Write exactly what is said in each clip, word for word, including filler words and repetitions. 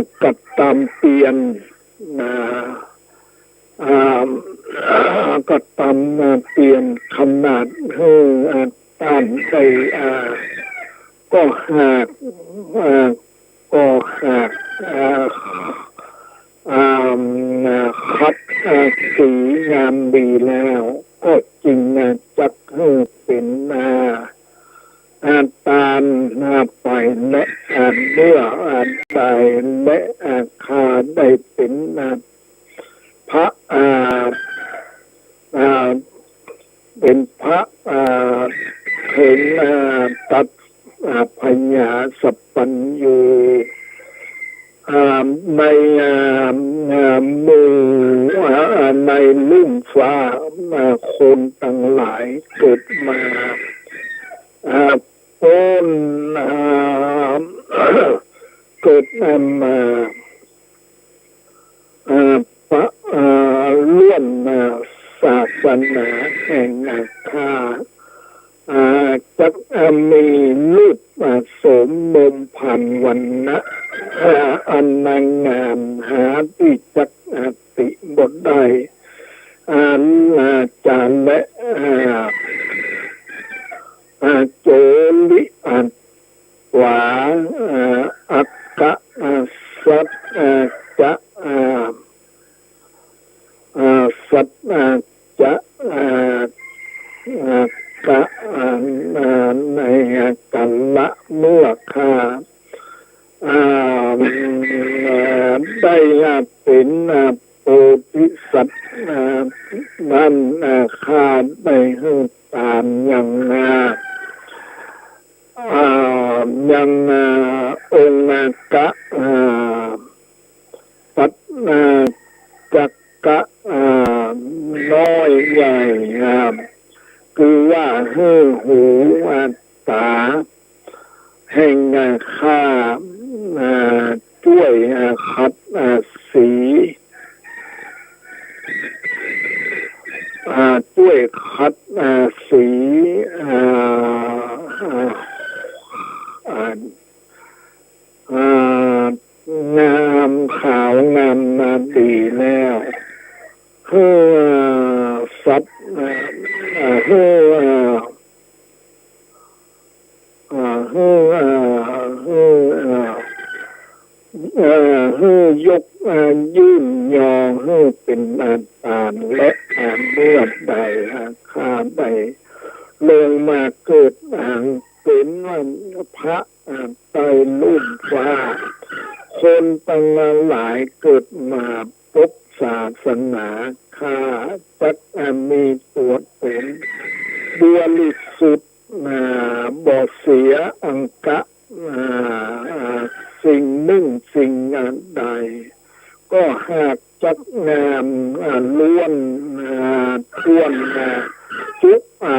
ากระตำเปียร อ่า อ่า กระตำมาเปียรขนาดหื้อ อ่า ต้านได้ อ่า ก็หาก อ่า ก็หาก อ่า อ่า ขัด อ่า สีงามดีแล้ว ก็จึง อ่า จักหื้อเป๋น อ่า อ่า ตาล อ่า ไป และ อ่า เมื่อ อ่า ใด และ อ่า ข้าได้เป๋น อ่า พระ อ่า อ่า เป๋นพระ อ่า เถิง อ่า ตรัส อ่า พญาสัพพัญญู อ่า ใน อ่า อ่า หมู่ อ่า ในลุ่มฟ้า อ่า คนตังหลายเกิดมา อ่า โป๊น อ่า เกิด อ่า มา อ่า ปะ อ่า ร่วม อ่า ศาสนาแห่ง อ่า ข้า อ่า จัก อ่า มีรูป อ่า โสมมผ่านวรรณะ อ่า อันนางงามหาตี้จัก อ่า ติบ่ได้ อ่า อ่า จาและ อ่า อ่า โจริ อ่า ขวา อ่า อักขะ อ่า สัต อ่า จะ อ่า อ่า สัต อ่า จะ อ่า อ่า กะ อ่า อ่า ใน อ่า กัลละ เมื่อข้า อ่า อ่า ได้ อ่า เป๋น อ่า โพธิสัตว์ อ่า นั้น อ่า ข้าได้หื้อตานยัง อ่า อ่า ยัง อ่า องค์ อ่า กะ อ่า ปัจ อ่า จักกะ อ่า น้อยใหญ่ อ่า คือว่าหื้อหู อ่า ต๋า แห่ง อ่า ข้า อ่า จ้วย อ่า ขัด อ่า สี อ่า จ้วยขัด อ่า สี อ่า อ่า อ่า อ่า งามขาวงามนาดีแล้ว หื้อสัตว์ อ่า อ่า หื้อ อ่า อ่า หื้อ อ่า หื้อ อ่า อ่า หื้อยก อ่า ยื่นยอ หื้อเป๋น อ่า ตาน และ อ่า เมื่อใด อ่า ข้าได้ลงมาเกิด อ่า เป๋นว่าพระ อ่า ใต้ลุ่มฟ้า คนตังหลายเกิดมาปบศาสนา ข้าจัก อ่า มีตั๋วเป๋นบริสุทธิ์ อ่า บ่เสียอังกะ อ่า อ่า สิ่งนึ่งสิ่งอันใด ก็หากจักงาม อ่า ล้วน อ่า ถ้วน อ่า จุ อ่า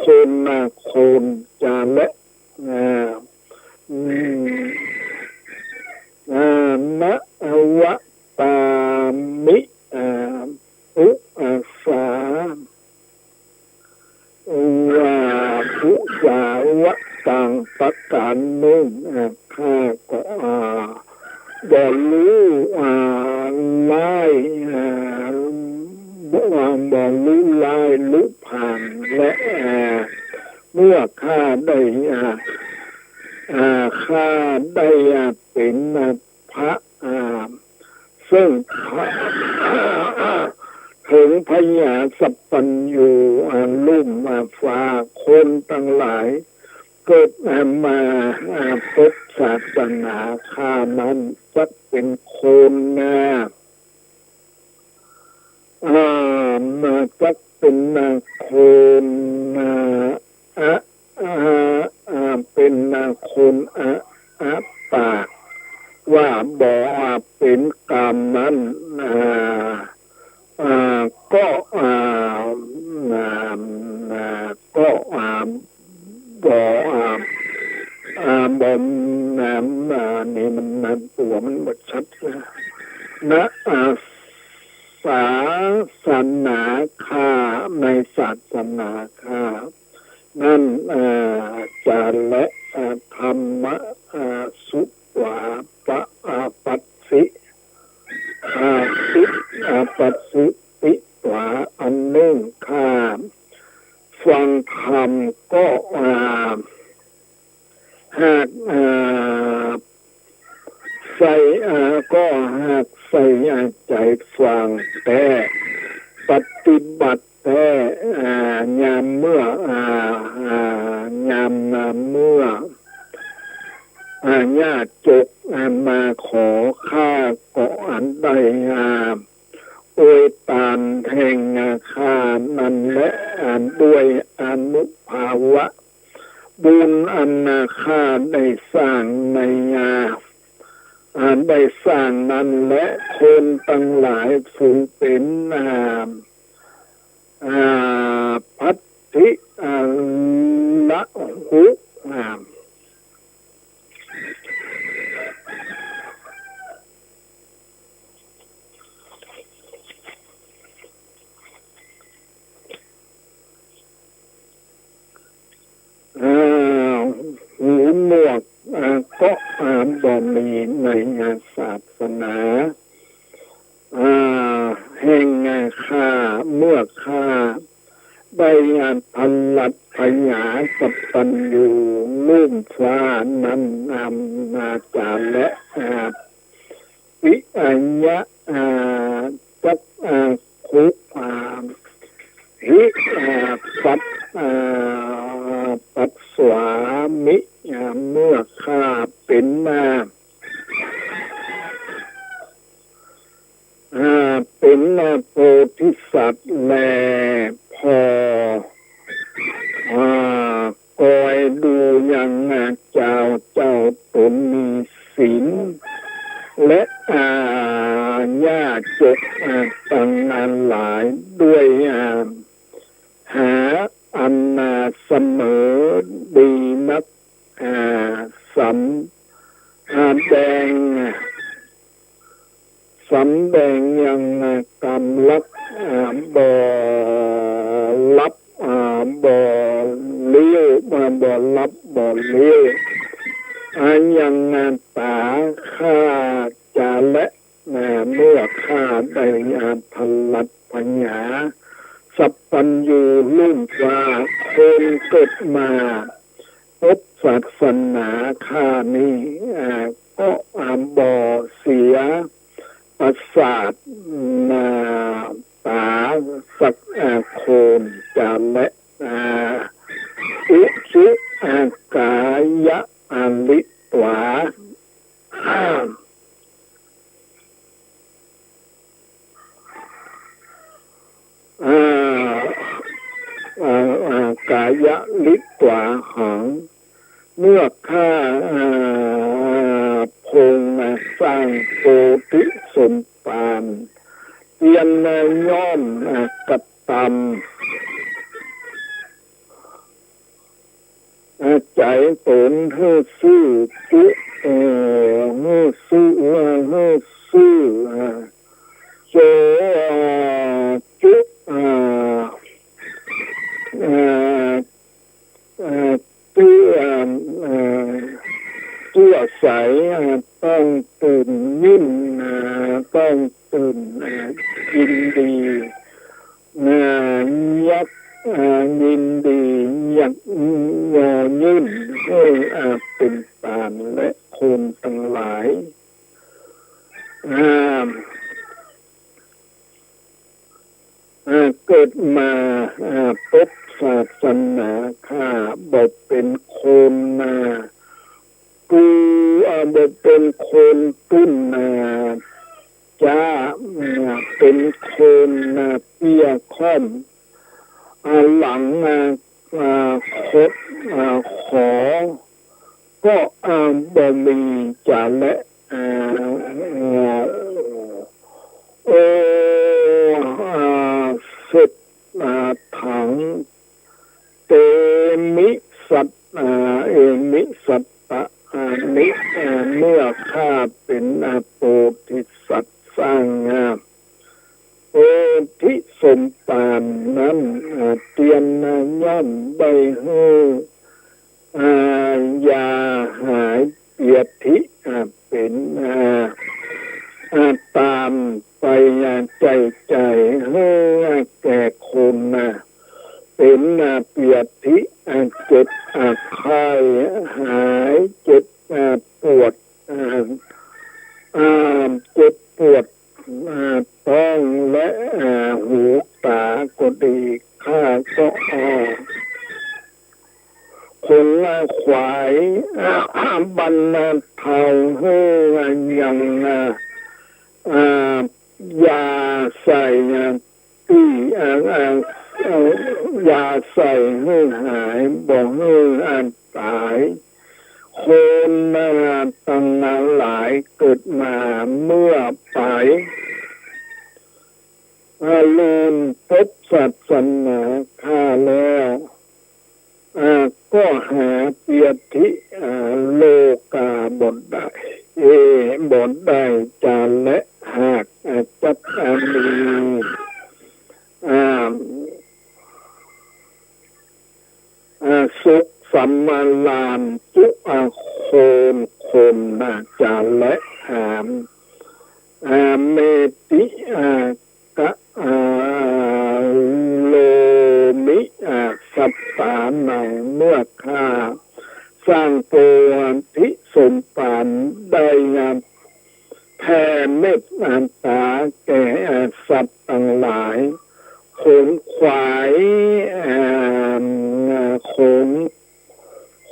คน อ่า คน จาและ อ่า อืม อ่า นะวะตามิ อ่า ปุ อ่า สา ว่าปุสาวะตังประก๋านนึ่ง อ่า ข้าก็ อ่า บ่ฮู้ อ่า ร้าย อ่า บ่ อ่า บ่ฮู้ร้ายฮู้ผาน และ อ่า เมื่อข้าได้ อ่า อ่า ข้าได้ อ่า เป๋น อ่า พระ อ่า ซึ่งพระ เถิงพญาสัพพัญญู อ่า ลุ่ม อ่า ฟ้า คนตังหลายเกิด อ่า มา อ่า ปบศาสนา ข้านั้นจักเป๋นคนนา อ่า มาจักเป๋นนาคนนา อะ อะ อะ เป๋นนาคน อะ อะ ปาก ว่าบ่ อ่า เป๋นกามนั้น อ่า อ่า ก็ อ่า อ่า อ่า ก็ อ่า บ่ อ่า อ่า บ่ อ่า อ่า นี่มัน อ่า ตั๋วมันบ่ชัดนะ นะ อ่า ศาสนาข้า ในศาสนาข้านั้น อ่า จาและ อ่า ธรรมะ อ่า สุขวา ปะ อ่า ปัต ใส่ อ่า ก็หากใส่ อ่า ใจ๋ฟังแต๊ ปฏิบัติแต๊ อ่า ยามเมื่อ อ่า อ่า ยามเมื่อ อ่า ญาติโยม อ่า มาขอข้าก็อันได้ อ่า อวยตานแห่งข้านั้นแล อ่า ด้วยอานุภาพบุญอันข้าได้สร้างใน อ่า อ่า ได้สร้างนั้นแล คนตังหลายพึงเป๋น อ่า อ่า ภัตติ อ่า ละหุ อ่า อ่า หูหนวก อ่า ก็ อ่า บ่มีใน อ่า ศาสนา อ่า แห่ง อ่า ข้า เมื่อข้าได้ อ่า พลัดพยาสัพพัญญูลุ่มฟ้านั้น อ่า นาจาและ อ่า ปิอะยะ อ่า จัก อ่า ขุ อ่า หิ อ่า ปัส อ่า ปัสสามิ อ่า เมื่อข้าเป๋น อ่า อ่า เป๋น อ่า โพธิสัตว์แล ผ่อ อ่า คอยดูยัง อ่า เจ้า เจ้าต๋นมีศีล และ อ่า ญาติโยม อ่า ตังหลายด้วย อ่า หาอัน อ่า เสมอดีนัก อ่า สำ อ่า แดง สำแดงยัง อ่า กำลัก อ่า บ่ลับ อ่า บ่เลี้ยว อ่า บ่ลับ บ่เลี้ยว อ่า ยัง อ่า ต๋าข้าจาและ อ่า เมื่อข้าได้ อ่า พลัดพยาสัพพัญญูลุ่มฟ้า คนเกิดมา พบศาสนาข้านี้ อ่า ก็ อ่า บ่เสียประสาท อ่า ต๋าสัก อ่า คนจาและ อ่า อุชุ อ่า กายะ อ่า ลิตวา อ่า อ่า อ่า กายะลิตวาหัง เมื่อข้า อ่า พงษ์สร้างโพธิสมภาร เตียนย่อม อ่า กระตำ อ่า ใจ๋ต๋นหื้อซื่อจุ เอ่อ หื้อซื่อ เอ่อ หื้อซื่อ อ่า โจ อ่า จุ อ่า อ่า อ่า จุ อ่า อ่า จุอาศัย อ่า ต้องตื่นยิ้ม อ่า ต้องตื่น อ่า ยินดี อ่า ยัก อ่า ยินดี ยักยอยื่นหื้อ อ่า เป๋นตานและคนตังหลาย อ่า อ่า เกิดมา อ่า พบศาสนาข้า บ่เป๋นคน อ่า กู อ่า บ่เป๋นคนตุ้น อ่า จ๊า อ่า เป๋นคน อ่า เปี้ยค่อม อ่า หลัง อ่า อ่า คด อ่า ขอ ก็ อ่า บ่มีจาและ อ่า โอ อ่า เสร็จ อ่า ถัง เตมิ สัต อ่า เอมิ สัตตะ อานิ อ่า เมื่อข้าเป๋น อ่า โพธิสัตว์สร้าง อ่า โพธิสมภารนั้น อ่า เตียน อ่า ย่อมได้หื้อ อ่า ยาหายเปียธิ อ่า เป๋น อ่า อ่า ตามไป อ่า ใจ๋ใจ๋หื้อ อ่า แก่คน อ่า เป๋น อ่า เปียธิ อ่า เจ็บ อ่า ไข้ หายเจ็บ อ่า ปวด อ่า อ่า เจ็บปวด อ่า ต๊องและ อ่า หูต๋าก็ดี ข้าก็ อ่า คง อ่า ขวาย อ่า บรรเทาหื้อ อ่า ยัง อ่า อ่า ยาใส่ อ่า ตี้ อ่า อ่า อ่า ยาใส่หื้อหาย บ่หื้อ อ่า ต๋าย คน อ่า ตังหลายเกิดมาเมื่อไป อ่า ลืมพบศาสนาข้าแล้ว อ่า ก็หาเปียธิ อ่า โลกาบ่ได้ เอ บ่ได้จาแล หาก อ่า จัก อ่า มี อ่า อ่า สุขสำราญจุ อ่า คน คน อ่า จาแล หาม อ่า เมติ อ่า กะ อ่า โลมิ อ่า สัตตานัง เมื่อข้าสร้างโพธิสมภารได้ อ่า แผ่เมตตาแก่ อ่า สัตว์ตังหลาย ขนขวาย อ่า ขน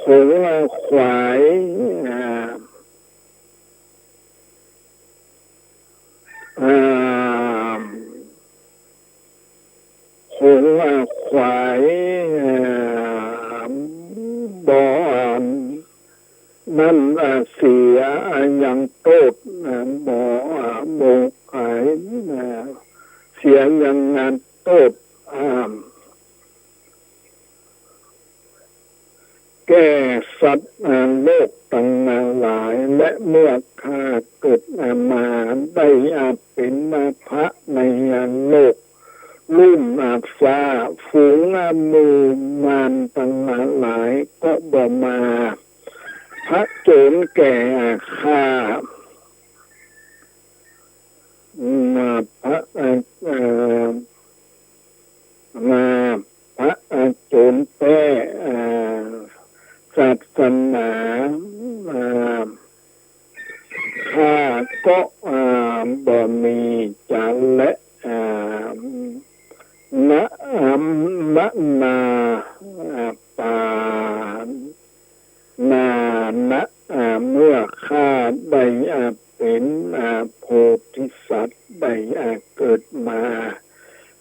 ขนขวาย อ่า อ่า ขนขวาย อ่า บ่ นั่น อ่า เสีย อ่า ยังโต้ษ อ่า บ่ อ่า บ่ขาย อ่า เสียยัง อ่า โต้ษ อ่า แก่สัตว์ อ่า โลกตังหลาย และเมื่อข้าเกิด อ่า มาได้ อ่า เป๋น อ่า พระใน อ่า โลกลุ่ม อ่า ฟ้า ฝูง อ่า หมู่มารตังหลายก็บ่มาผจญแก่ อ่า ข้า อืม อ่า พระ อ่า อ่า มาผจญแก่ อ่า ศาสนา อ่า ข้าก็ อ่า บ่มีจาแล อ่า นะ อ่า มะนา อ่า ปา นานะ อ่า เมื่อข้าได้ อ่า เป๋น อ่า โพธิสัตว์ ได้ อ่า เกิดมา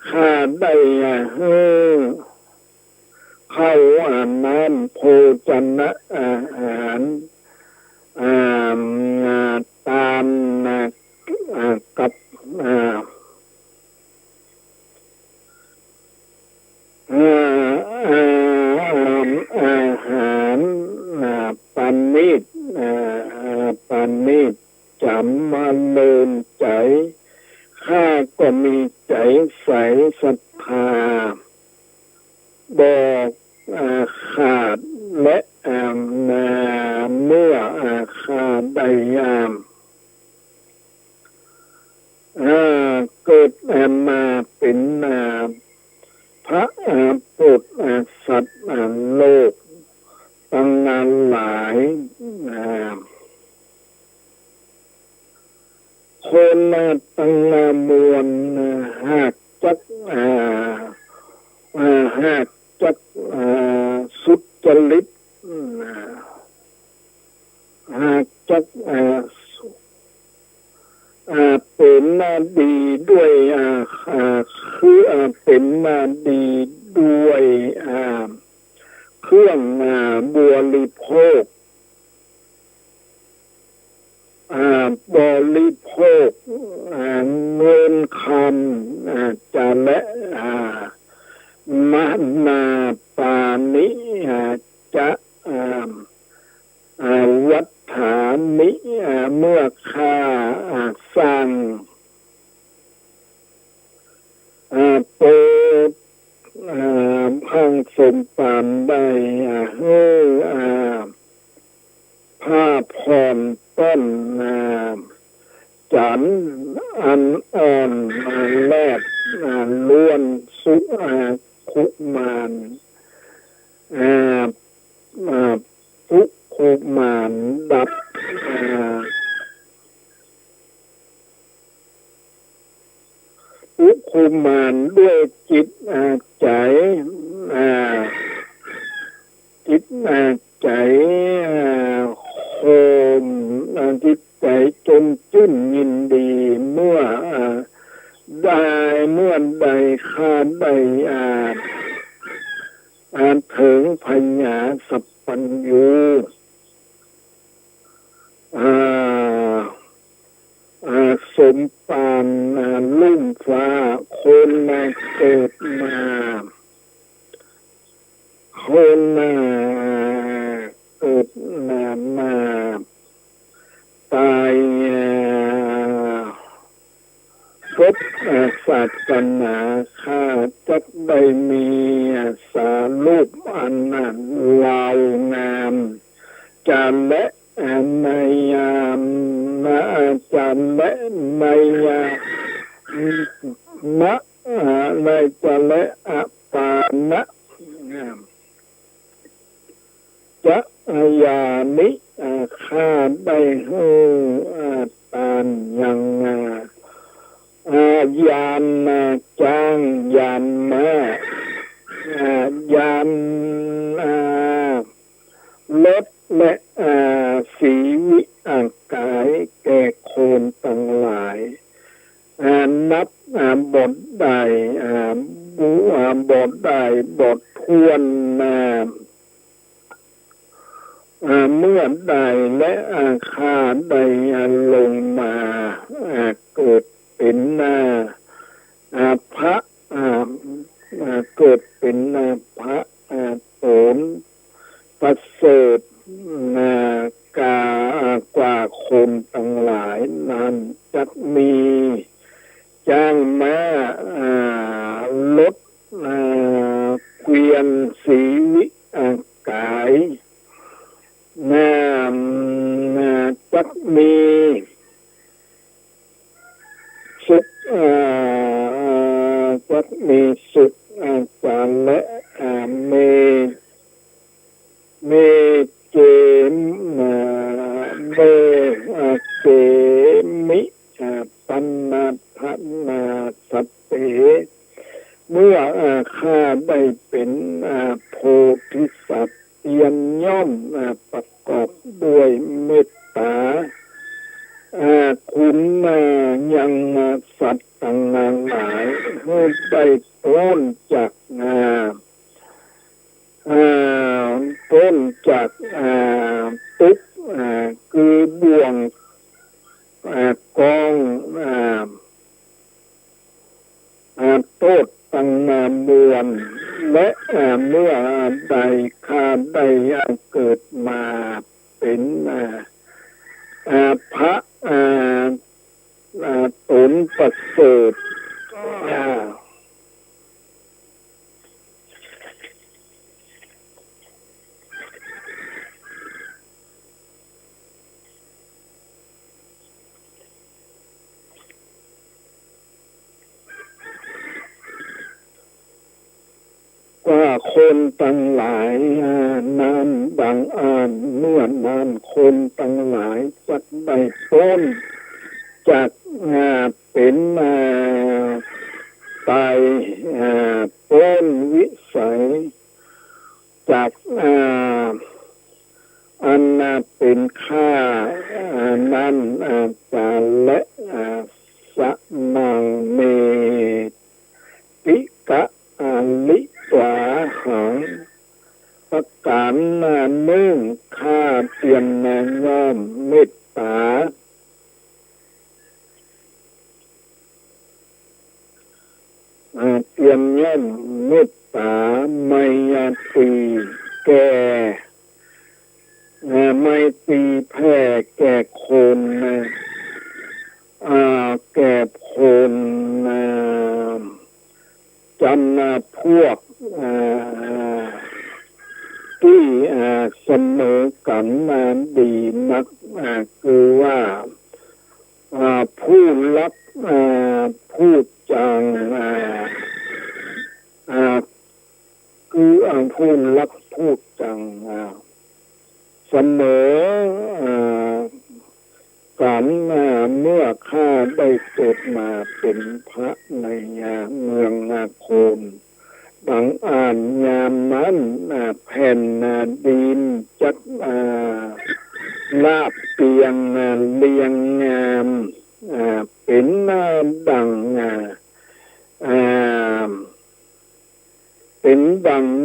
ข้าได้ อ่า หื้อ ข้าว อ่า น้ำ โภชนะอาหาร อ่า อ่า ตาม อ่า อ่า กับ อ่า อ่า อ่า อ่า อาหาร อ่า ประณีต อ่า อ่า ประณีตจ๋ำเริงใจ๋ ข้าก็มีใจ๋ใสศรัทธา บ่ อ่า ขาด และ อ่า นา เมื่อ อ่า ข้าได้ อ่า อ่า เกิด อ่า มาเป๋น อ่า พระ อ่า ปุตตะ อ่า สัตว์ อ่า โลกตังหลาย อ่า คน อ่า ตัง อ่า มวล อ่า หากจัก อ่า อ่า หากจัก อ่า สุจริต อ่า หากจัก อ่า อ่า เป๋น อ่า ดีด้วย อ่า อ่า คือ อ่า เป๋น อ่า ดีด้วย อ่า เครื่อง อ่า บริโภค อ่า บริโภค อ่า เงินคำ อ่า จาแล อ่า มะนาปานิ อ่า จะ อ่า อ่า วัฏฐานิ อ่า เมื่อข้า อ่า สร้าง อ่า โพ อ่า พระสมภารได้ อ่า หื้อ อ่า ผ้าผ่อนต้อน อ่า จั๋นอันอ่อน อ่า แลบ อ่า ล้วนสุ อ่า คุมาร อ่า อ่า สุคุมารดับ อ่า อุคุมานด้วยจิต อ่า ใจ๋ อ่า จิต อ่า ใจ๋ อ่า โฮม อ่า จิตใจ๋จมจื้นยินดี เมื่อ อ่า ได้ เมื่อใดข้าได้ อ่า อ่า เถิงพญาสัพพัญญู อ่า อ่า สมปาน อ่า ลุ่มฟ้า คนมาเกิดมา คนมาเกิดมา มาตาย อ่า พบ อ่า ศาสนา ข้าจักได้มี อ่า สารูปอัน อ่า ลาวงาม จาและ อ่า ในยาม นะ อ่า จาและในยา นะ อ่า ในจาและอปานะ อ่า จะ อ่า ยานิ อ่า ข้าได้หื้อ อ่า ตานยัง อ่า อ่า ยาน อ่า จ๊าง ยานม้า อ่า ยาน อ่า รถ และ อ่า สีวิ อ่า ก๋าย แก่คนตังหลาย อ่า นับ อ่า บ่ได้ อ่า บุ อ่า บ่ได้ บ่ถ้วน อ่า อ่า เมื่อใด และ อ่า ข้าได้ อ่า ลงมา อ่า เกิดเป๋น อ่า อ่า พระ อ่า อ่า เกิดเป๋น อ่า พระ อ่า ต๋นประเสริฐ อ่า กา อ่า กว่าคนตังหลายนั้น จักมี จ๊างม้า อ่า รถ อ่า เกวียน สีวิ อ่า ก๋าย อ่า อ่า จักมีสุข อ่า อ่า จักมีสุข อ่า จาและ อ่า เม เม เจม อ่า เม อ่า เจมิ อ่า ปันนาทนา สัตเต เมื่อ อ่า ข้าได้เป๋น อ่า โพธิสัตว์ เตียมย่อม อ่า ประกอบด้วยเมตต๋า อ่า คุณ อ่า ยัง อ่า สัตว์ตังหลาย หื้อได้ป๊นจาก อ่า อ่า ป๊นจาก อ่า ตุ๊กข์ อ่า คือบ่วง อ่า กอง อ่า อ่า โต้ษตัง อ่า มวล และ อ่า เมื่อใดข้าได้ อ่า เกิดมาเป๋น อ่า อ่า พระ อ่า อ่า ต๋นประเสริฐ อ่า กว่าคนตังหลาย อ่า นั้นดังอั้น เมื่อนั้นคนตังหลายจักได้ป๊นจาก อ่า เป๋น อ่า ตาย อ่า ป๊นวิสัย จาก อ่า อัน อ่า เป๋นข้า อ่า นั้น อ่า จาและ อ่า สะนัง เม ติกะ อ่า ลิสาหัง ประก๋าน อ่า นึ่ง ข้าเตียม อ่า ย่อมเมตต๋า อ่า เตียมย่อมเมตต๋า ไมตรี แก่ อ่า ไมตรีแผ่แก่คน อ่า แก่คน อ่า จำ อ่า พวก อ่า ตี้ อ่า เสมอกั๋น อ่า ดีนัก อ่า คือว่า อ่า ผู้ฮัก อ่า ผู้จัง อ่า อ่า คือ อ่า ผู้ฮักผู้จัง อ่า เสมอ อ่า กั๋น อ่า เมื่อข้าได้เกิดมาเป๋นพระใน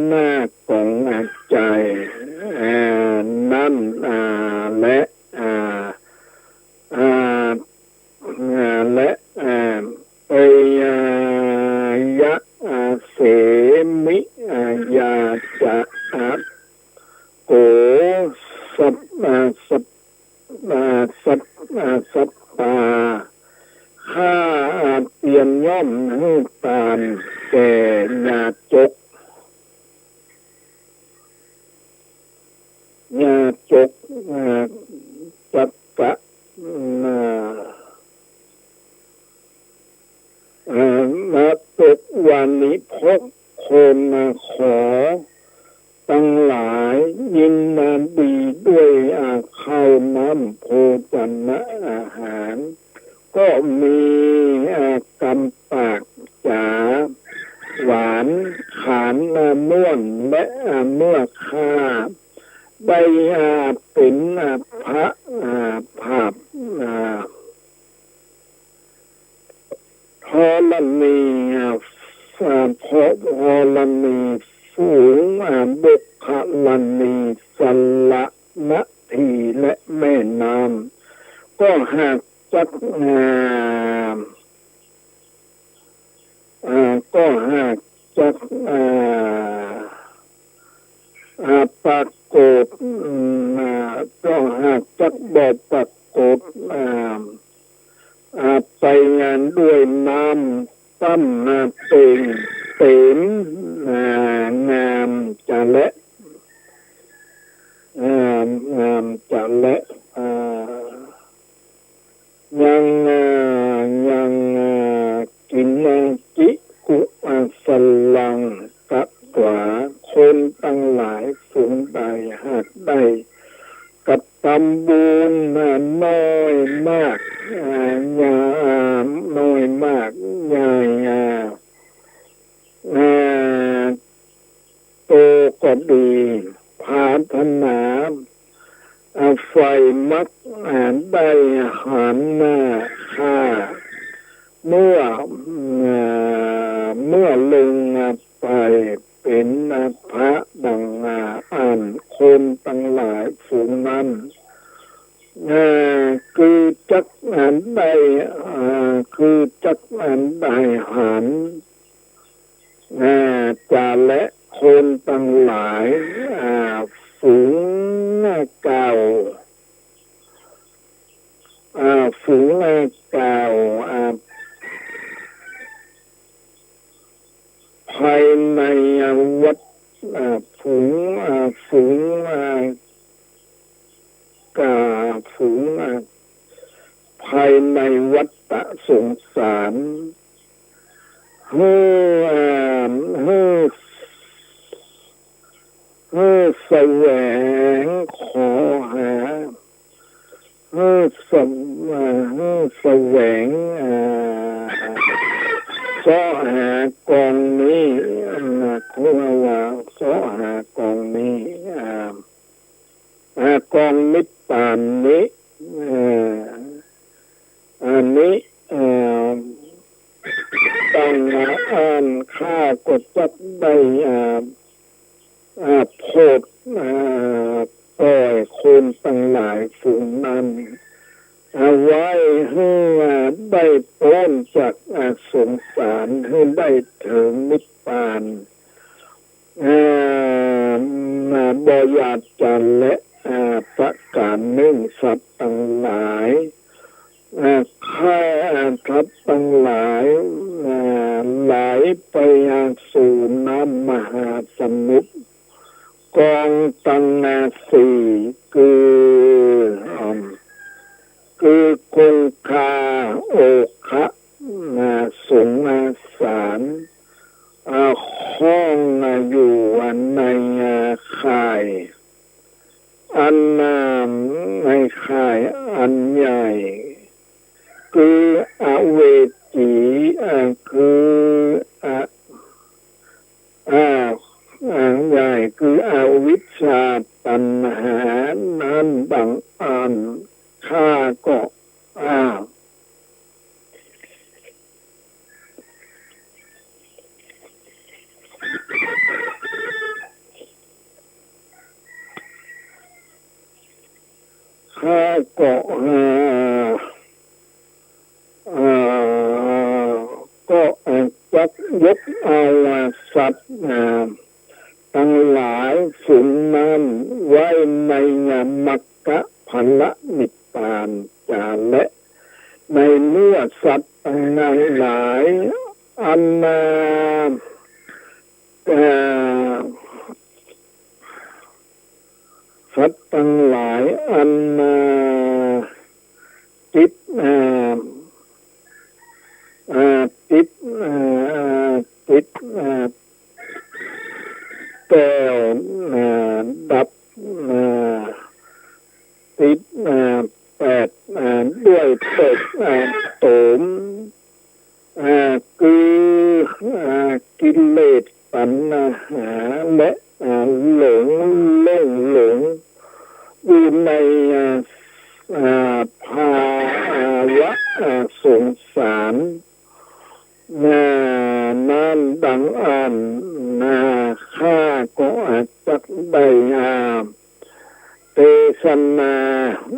หน้าของ อ่า ใจ๋ อ่า นั้น อ่า และ อ่า อ่า อ่า และ อ่า เปยายะ อ่า เสมิ อ่า ยาจะ อ่า โก สัพ อ่า สัพ อ่า สัพ อ่า สัพปา ข้า อ่า เตียนย่อมหื้อตานแก่ญาจก ญาจก อ่า จักกะ อ่า อ่า มาปกวานิพก คน อ่า ขอตังหลายยินดีด้วย อ่า ข้าวน้ำโภชนะอาหาร ก็มี อ่า กำปากจ๋าหวาน ขาน อ่า ม่วน และ อ่า เมื่อข้าได้ อ่า เป๋น อ่า พระ อ่า ผาบ อ่า ธรณี อ่า อ่า ธรณี ฝูง อ่า บุคคลณี สรณะถีและแม่น้ำ ก็หากจัก อ่า อ่า ก็หากจัก อ่า อ่า ปรากฏ อืม อ่า ก็หากจักบ่ปรากฏ อ่า อ่า ไปงานด้วยน้ำตั้ม อ่า เต็ม เต็ม อ่า งามจะและ อ่า งามจะและ อ่า ยัง อ่า ยัง อ่า กินนากิกุ อ่า สลังกะถวา คนตังหลายฝูงใดหากได้กระตำบุญ อ่า น้อยมาก อ่า ยา อ่า น้อยมาก ใหญ่ อ่า อ่า โตก็ดี ปรารถนา อ่า ใฝ่มัก อ่า ได้หันหน้าข้า เมื่อ อ่า เมื่อลงไปเป๋น อ่า พระดัง อ่า อั้น คนตังหลายฝูงนั้น อ่า คือจัก อ่า ได้ อ่า คือจัก อ่า ได้หัน อ่า จะและคนตังหลาย อ่า ฝูงเก่า อ่า ฝูงเก่า อ่า ภายในวัฏ อ่า ฝูง อ่า ฝูง อ่า กา ฝูง อ่า ภายในวัฏสงสาร หื้อ อ่า หื้อ หื้อแสวงขอหา หื้อแสว- อ่า หื้อแสวง อ่า เซาะหากองนี้ อ่า เขาว่าเซาะหากองนี้ อ่า อ่า กองนิพพานนี้ อ่า อันนี้ อ่า ตังอั้นข้าก็จักได้ อ่า อ่า โผด อ่า ปล่อยคนตังหลายฝูงนั้น เอาไว้หื้อ อ่า ได้ป๊นจาก อ่า สงสาร หื้อได้เถิงนิพพาน อ่า อ่า บ่หยาบจ๋าและ อ่า ประก๋านนึ่ง สัตว์ตังหลาย อ่า ข้า อ่า สัตว์ตังหลาย อ่า ไหลไป อ่า สู่น้ำมหาสมุทร กองตัง อ่า สี่ คือ อ่า คือคงคา โอคะ อ่า สง อ่า สาร อ่า ข้อง อ่า อยู่ อ่า ใน อ่า ข่าย อัน อ่า ในข่ายอันใหญ่ คืออเวจี อ่า คือ อ่า อ่า อ่า ใหญ่ คืออวิชชาตัณหานั้นดังอั้น ข้าก็ อ่า ก็ เอ่อ เอ่อ ก็ เอ่อ จักยกเอา อ่า สัตว์ อ่า ตังหลายฝูงนั้นไว้ใน อ่า มรรคผลนิพพานจาแล ในเมื่อสัตว์ตังหลายอัน อ่า เอ่อ สัตว์ตังหลายอัน อ่า ติด อ่า อ่า ติด อ่า ติด อ่า แก้ว อ่า ดับ อ่า ติด อ่า แปด อ่า ด้วยเปก อ่า โตม อ่า คือ อ่า กิเลสตัณหา และ อ่า หลง หลง หลงอยู่ใน อ่า อ่า ภาวะ อ่า สงสาร อ่า นั้นดังอั้น อ่า ข้าก็อาจจักได้ อ่า เตสนา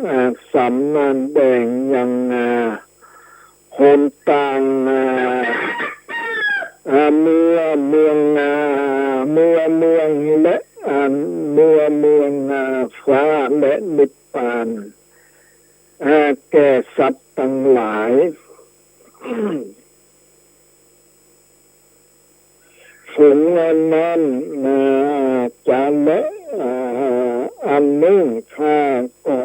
อ่า สำแดงยัง อ่า หนตาง อ่า อ่า เมื่อเมือง อ่า เมื่อเมืองและ อ่า เมื่อเมือง อ่า ฟ้าและนิพพาน อ่า แก่สัตว์ตังหลาย ฝูงนั้น อ่า จาแล อ่า อันนึ่งข้าก็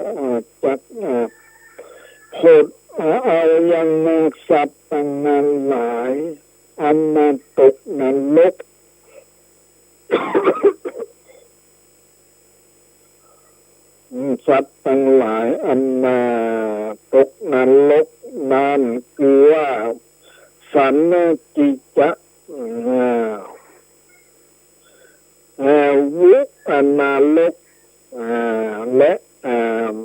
จัก อ่า โผด อ่า เอายังสัตว์ตังหลาย อันตกนรก สัตว์ตังหลายอันตกนรกนั้นคือว่าสันติจะ อ่า อ่า วุนรก อ่า และ อ่า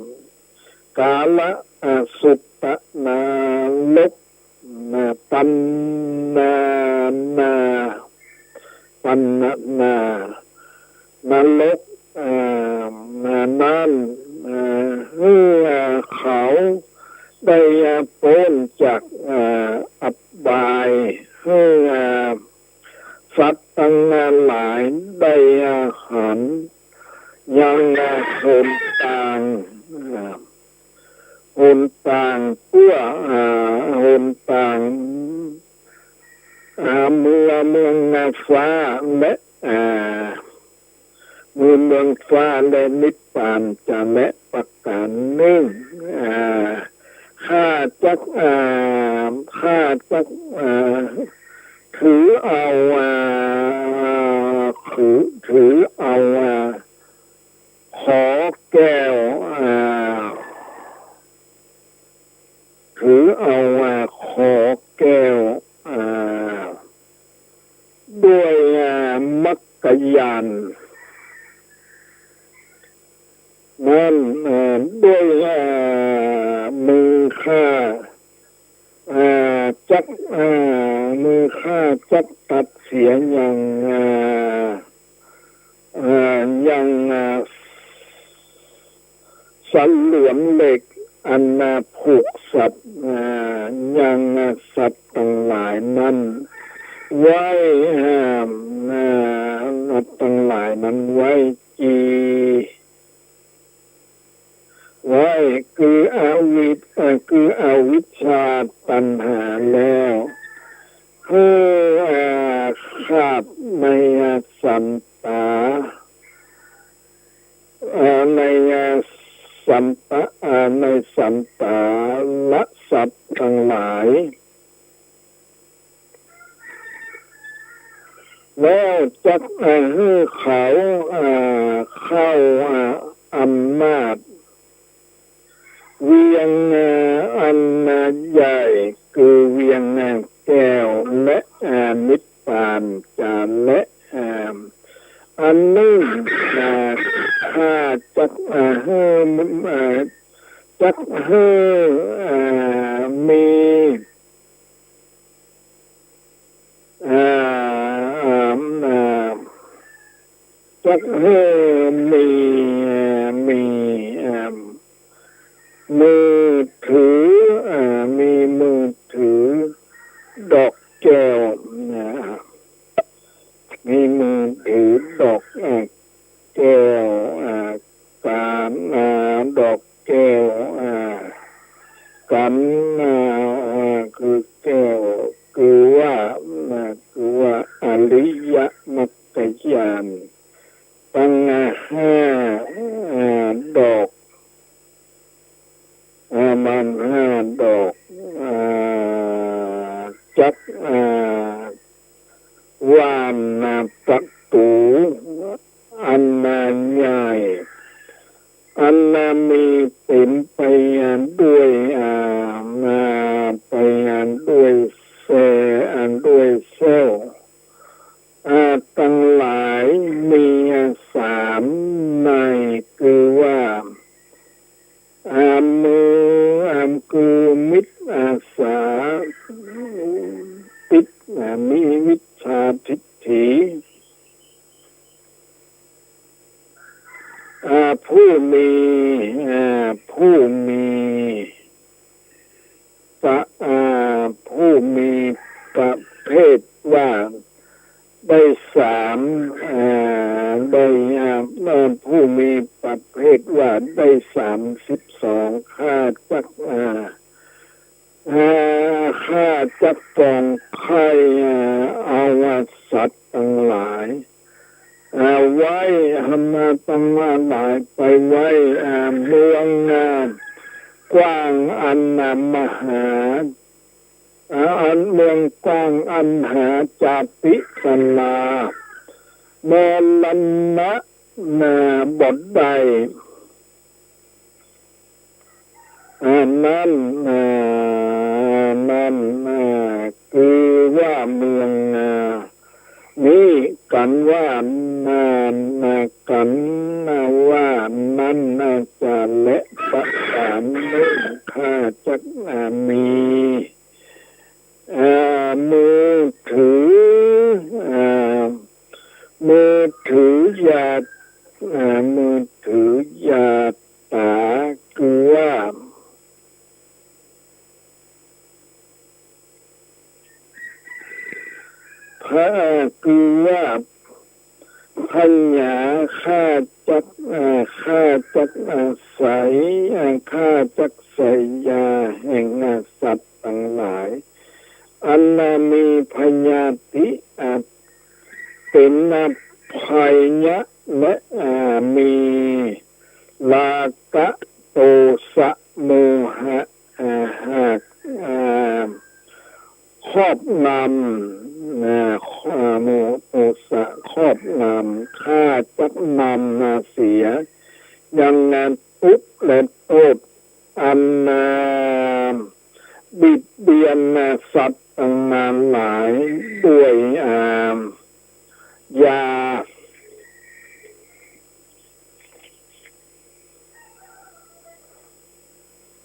กาล อ่า สุตนรก อ่า ปันนา ปันนารก อ่า นั้น อ่า หื้อ อ่า เขาได้ อ่า ป๊นจาก อ่า อบาย หื้อ อ่า สัตว์ตังหลายได้ อ่า หันยัง อ่า หนตาง อ่า หนตางเปื้อ อ่า หนตาง อ่า เมือง เมืองฟ้าและ อ่า เมือง เมืองฟ้าและนิพพานจาแลประก๋านนึ่ง อ่า ข้าจัก อ่า ข้าจัก อ่า ถือเอา อ่า ถือ ถือเอา อ่า ขอแก้ว อ่า ถือเอา อ่า ขอแก้ว อ่า ด้วย อ่า มรรคญาณนั้น อ่า ด้วย อ่า มือข้า อ่า จัก อ่า มือข้าจักตัดเสียยัง อ่า อ่า ยัง อ่า สลวนเหล็กอัน อ่า ผูกสัตว์ อ่า ยัง อ่า สัตว์ตังหลายนั้นไว้ อ่า อ่า สัตว์ตังหลายนั้นไว้จี ไว้ คืออวิช อ่า คืออวิชชาตัณหาแล้ว หื้อ อ่า ขาดใน อ่า สันตา อ่า ใน อ่า สันตา อ่า ในสันตาละสัตว์ตังหลาย แล้วจัก อ่า หื้อเขา อ่า เข้า อ่า อำนาจ เวียง อ่า อัน อ่า ใหญ่ คือเวียง อ่า แก้ว และ อ่า นิพพานจาแล อ่า อันนึ่ง อ่า ข้าจัก อ่า หื้อ อ่า จักหื้อ อ่า มี อ่า อ่า อ่า จักหื้อมี มี อ่า จักปองใคร่ เอ่อ เอาสัตว์ตังหลาย เอ่อ ไว้ หามาตังหลายไปไว้ เอ่อ เมือง เอ่อ กว้างอัน เอ่อ มหา เอ่อ อันเมืองกว้างอันหาจะพิศราเมรณะ เอ่อ บ่ได้ อ่า นั้น อ่า นั้น อ่า คือว่าเมือง อ่า นี้ กันว่า อ่า อ่า กันว่านั้น อ่า จะและประการนึ่ง ข้าจัก อ่า มี อ่า มือถือ อ่า มือถือยา อ่า มือถือยาตา คือว่า พระ คือว่า พญา ข้าจัก อ่า ข้าจักอาศัย อ่า ข้าจักใส่ยาแห่ง อ่า สัตว์ตังหลาย อัน อ่า มีพยาธิ อ่า เป๋น อ่า ภัยยะ และ อ่า มีราคะ โทสะ โมหะ อ่า หาก อ่า ครอบงำ อ่า อ่า โม โทสะครอบงำ ข้าจักนำมาเสีย ยัง อ่า ทุกข์และโทษ อัน อ่า บิดเบียน อ่า สัตว์ตังหลายด้วย อ่า ยา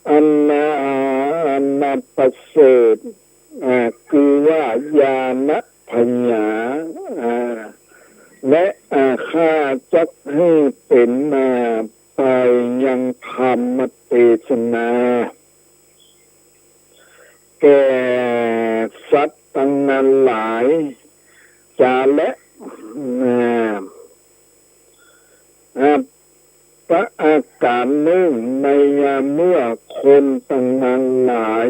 อัน อ่า อันประเสริฐ อ่า คือว่ายานะพญา อ่า และ อ่า ข้าจักหื้อเป๋น อ่า ไปยังธรรมเตสนา แก่สัตว์ตังหลาย จะและ อ่า อ่า ประการนึ่ง ในยามเมื่อคนตังหลาย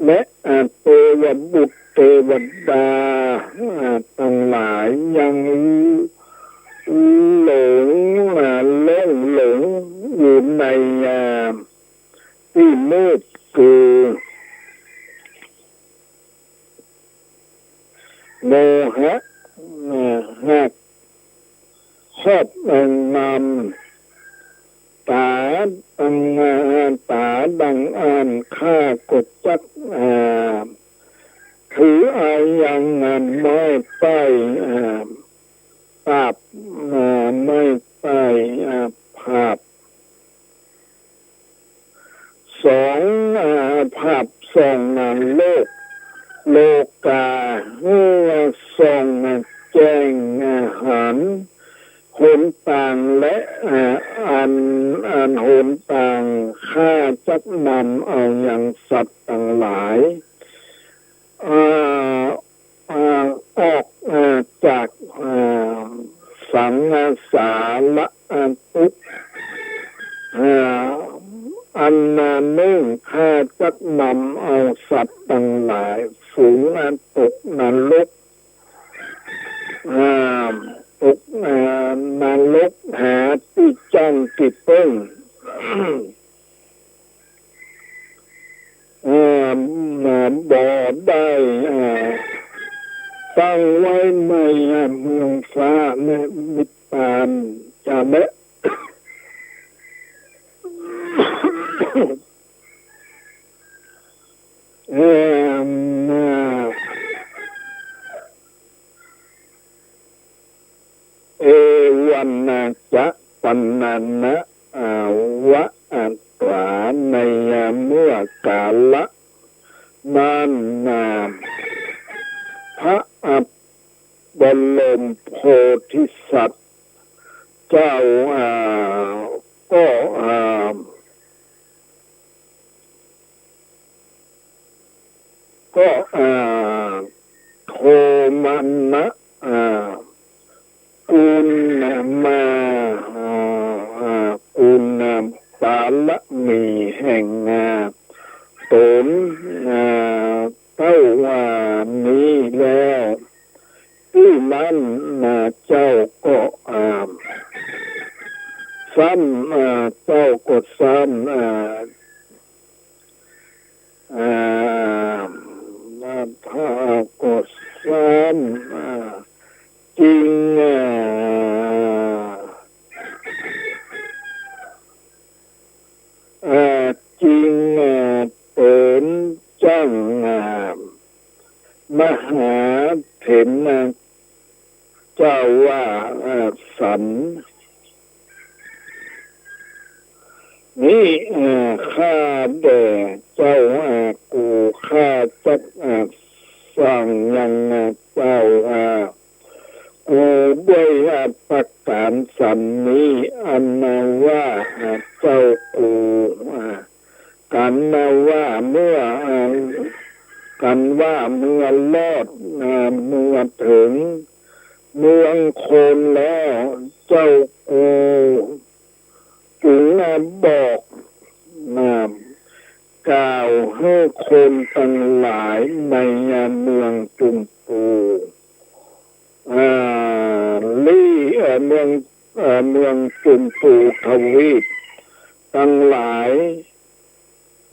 และ อ่า เทวบุตรเทวดา อ่า ตังหลายยังหลง อ่า หลง หลงอยู่ใน อ่า ตี้มืดคือ โมหะ อ่า หากครอบงำ ต๋าดัง อ่า ต๋าดังอั้น ข้าก็จัก อ่า ถือเอายัง อ่า ไม้ใต้ อ่า ปราบ อ่า ไม้ใต้ อ่า ปราบ สอง อ่า ปราบส่อง อ่า โลก โลกา หื้อส่อง อ่า แจ้ง อ่า หัน หนตางและ อ่า อัน อันหนตาง ข้าจักนำเอายังสัตว์ตังหลาย อ่า อ่า ออก อ่า จาก อ่า สังสาร อ่า ทุกข์ อ่า อันนึ่ง ข้าจักนำเอาสัตว์ตังหลาย ฝูง อ่า ตกนรก อ่า ตก อ่า นรก หาตี้จั้งตี้เปิ้ง อ่า อ่า บ่ได้ อ่า ตั้งไว้ใน อ่า เมืองฟ้าและนิพพาน จะและ เอ่อ เอวังนะจะ ปัณณะ อ่า วะอัตถา ในเมื่อกาละนั้นนา พระบรมโพธิสัตว์เจ้า อ่า ก็ อ่า ก็ อ่า โทมนัส อ่า กุณมา อ่า อ่า กุณบารมีแห่ง อ่า ต๋น อ่า แล้ว ตี้นั้นนะ เจ้าก็ อ่า ซ้ำ อ่า เจ้าก็ซ้ำ อ่า อ่า พระก็ซ้ำ อ่า จึง อ่า อ่า จึง อ่า เป๋นจั้ง อ่า มหาเถรนะเจ้าว่า อ่า สันนี้ อ่า ข้าแด่เจ้า อ่า กูข้าจัก อ่า สั่งยัง อ่า เจ้า อ่า กูด้วย อ่า ประก๋านสันนี้ อันว่า อ่า เจ้ากู อ่า กันว่าเมื่อ อ่า กันว่าเมื่อรอด อ่า เมื่อเถิงเมืองโคนแล้ว เจ้ากูจุ่ง อ่า บอก อ่า กล่าวหื้อคนตังหลายใน อ่า เมืองจุมปู อ่า ลี้ อ่า เมือง อ่า เมืองจุมปูทวีปตังหลาย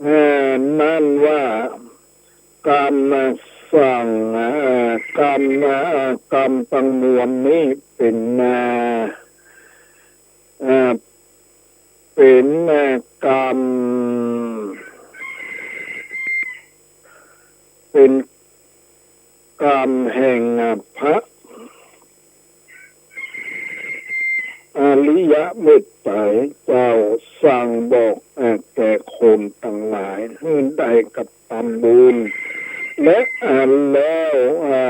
อ่า นั้นว่ากำสั่ง อ่า กำ อ่า กำตังมวลนี้เป๋น อ่า อ่า เป๋น อ่า กำ เป๋นกำแห่ง อ่า พระอริยเมตไตรเจ้าสั่งบอก อ่า แก่คนตังหลายหื้อได้กระตำบุญ และ อ่า แล้ว อ่า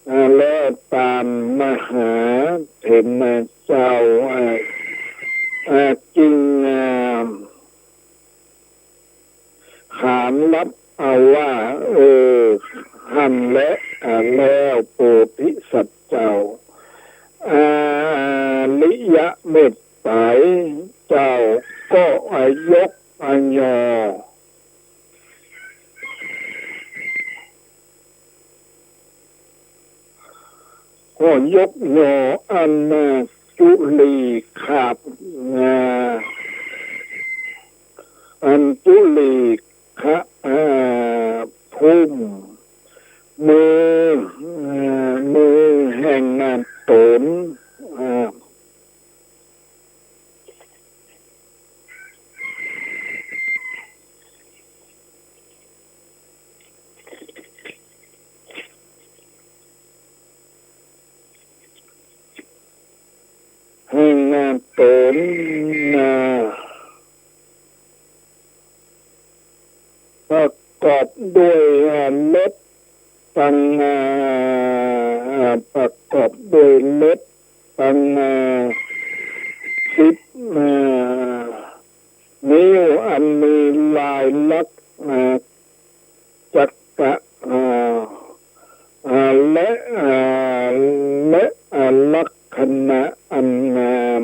อ่า แล้วต๋ามมหาเถรนะเจ้า อ่า อ่า จึง อ่า ขานรับเอาว่า เออ หั้นแล อ่า แล้วโพธิสัตว์เจ้า อริยเมตไตรเจ้าก็ อ่า ยก อ่า ยอ ก็ยกยออัน อ่า จุลีคาบ อ่า อันจุลีคะ อ่า ภูมิ มือ อ่า มือแห่ง อ่า ต๋น อ่า แห่ง อ่า ต๋น อ่า ประกอบด้วย อ่า เล็บตัง อ่า อ่า ประกอบด้วยเล็บตัง อ่า สิบ อ่า นิ้วอันมีลายลักษณ์ อ่า จักระ อ่า อ่า และ อ่า และ อ่า ลักษณะอันงาม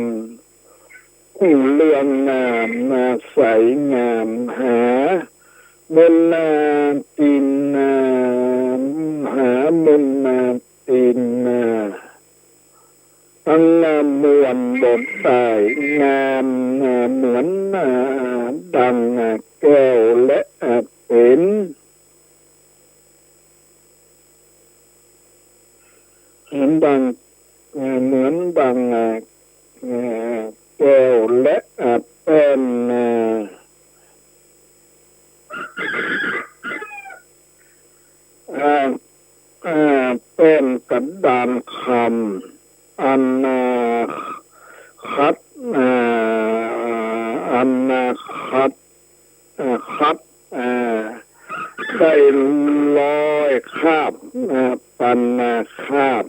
รุ่งเรืองงาม อ่า ใสงาม หามุนนาตินนา หามุนนาตินนา ตัง อ่า มวลบ่ได้ งาม อ่า เหมือน อ่า ดัง อ่า แก้ว และ อ่า เป๋น เหมือนดัง อ่า เหมือนดัง อ่า อ่า แก้ว และ อ่า แป้น อ่า อ่า อ่า แป้นกระดานคำ อัน อ่า ขัด อ่า อัน อ่า ขัด อ่า ขัด อ่า ได้ร้อยคาบ อ่า ปันนาคาบ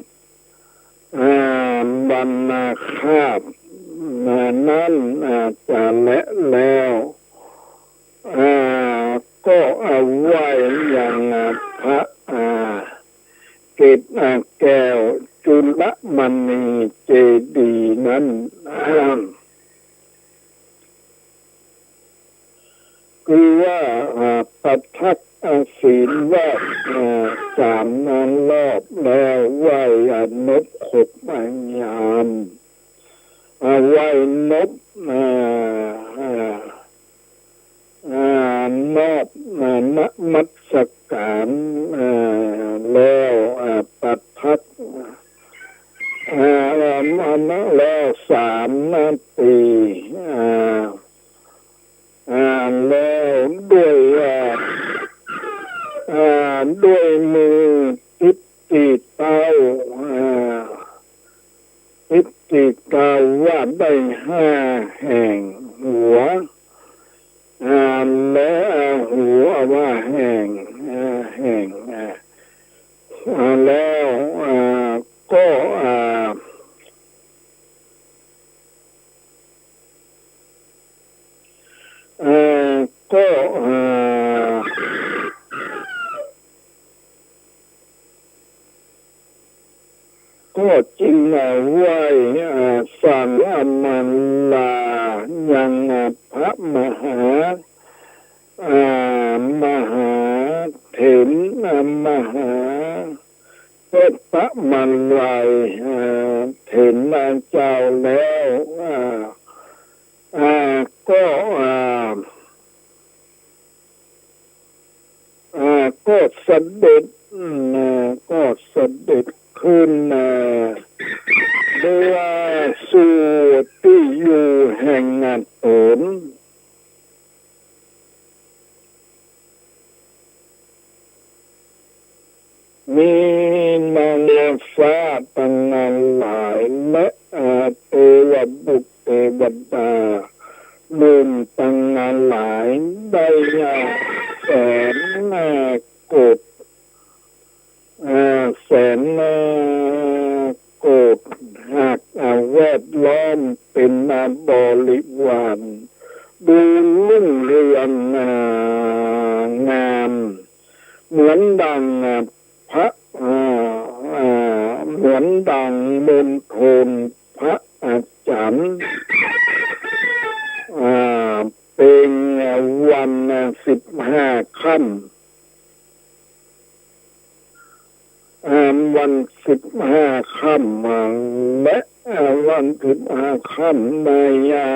อ่า ปันนาคาบ อ่า นั้น อ่า จะแลแล้ว อ่า ก็เอาไว้ยัง อ่า พระ อ่า เกศ อ่า แก้วจุลมณีเจดีย์นั้น อ่า คือว่า อ่า ประทับ อ่า ศีลแวด อ่า สามรอบแล้ว ไหว้ อ่า นบขบ อ่า ยาม อ่า ไหว้นบ อ่า อ่า อ่า นอบ อ่า นมัสการ อ่า แล้ว อ่า ประทัก อ่า อ่า แล้วสามนาที อ่า อ่า แล้วด้วย อ่า อ่า ด้วยมือติดตี้เต๊า อ่า ติดตี้เต๊า วาดได้ห้าแห่งหัว อ่า และ อ่า หัวว่าแห่ง อ่า แห่ง อ่า อ่า แล้ว อ่า ก็ อ่า อ่า ก็ อ่า ก็จึง อ่า ไหว้ อ่า สั่ง อ่า มาลา ยัง อ่า พระมหา อ่า มหาเถร อ่า มหา พระมหาลัย อ่า เถรเจ้าแล้ว อ่า อ่า ก็ อ่า อ่า ก็เสด็จ อืม อ่า ก็เสด็จขึ้น อ่า เมืองสู่ตี้อยู่แห่ง อ่า ต๋น มีนางฟ้าตังหลายและ อ่า เตวบุตรเตวดาหนุ่มตังหลายได้ อ่า แสน อ่า โกฏ อ่า แสน อ่า โกฏ หาก อ่า แวดล้อมเป๋น อ่า บริวาร ดูรุ่งเรือง อ่า งาม เหมือนดัง อ่า พระ อ่า อ่า เหมือนดังมณฑลพระอาจารย์ อ่า เป๋น อ่า วัน อ่า สิบห้าค่ำ อ่า วันสิบห้าค่ำ อ่า และ อ่า วันสิบห้าค่ำใน อ่า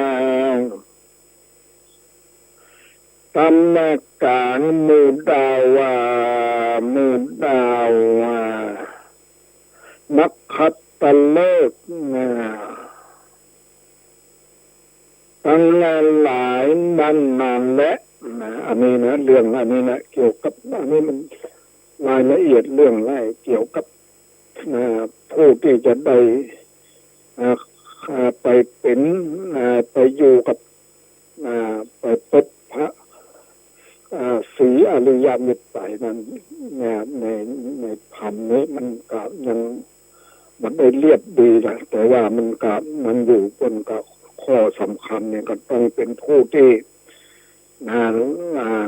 ต๋ามกลางหมู่ดาว อ่า หมู่ดาว อ่า นครฤกษ์ อ่า ตังหลายนั้นนาแล นะ อันนี้นะ เรื่องอันนี้นะ เกี่ยวกับ อันนี้มันรายละเอียดเรื่องอะไร เกี่ยวกับ อ่า ผู้ตี้จะได้ อ่า อ่า ไปเป๋น อ่า ไปอยู่กับ อ่า ไปพบพระ อ่า ศรีอริยเมตไตรนั้น เนี่ย ใน ในธรรมนี้มันก็ยังบ่ได้เรียบดีนะ แต่ว่ามันก็ มันอยู่บนกับข้อสำคัญเนี่ย ก็ต้องเป๋นผู้ตี้ นะ อ่า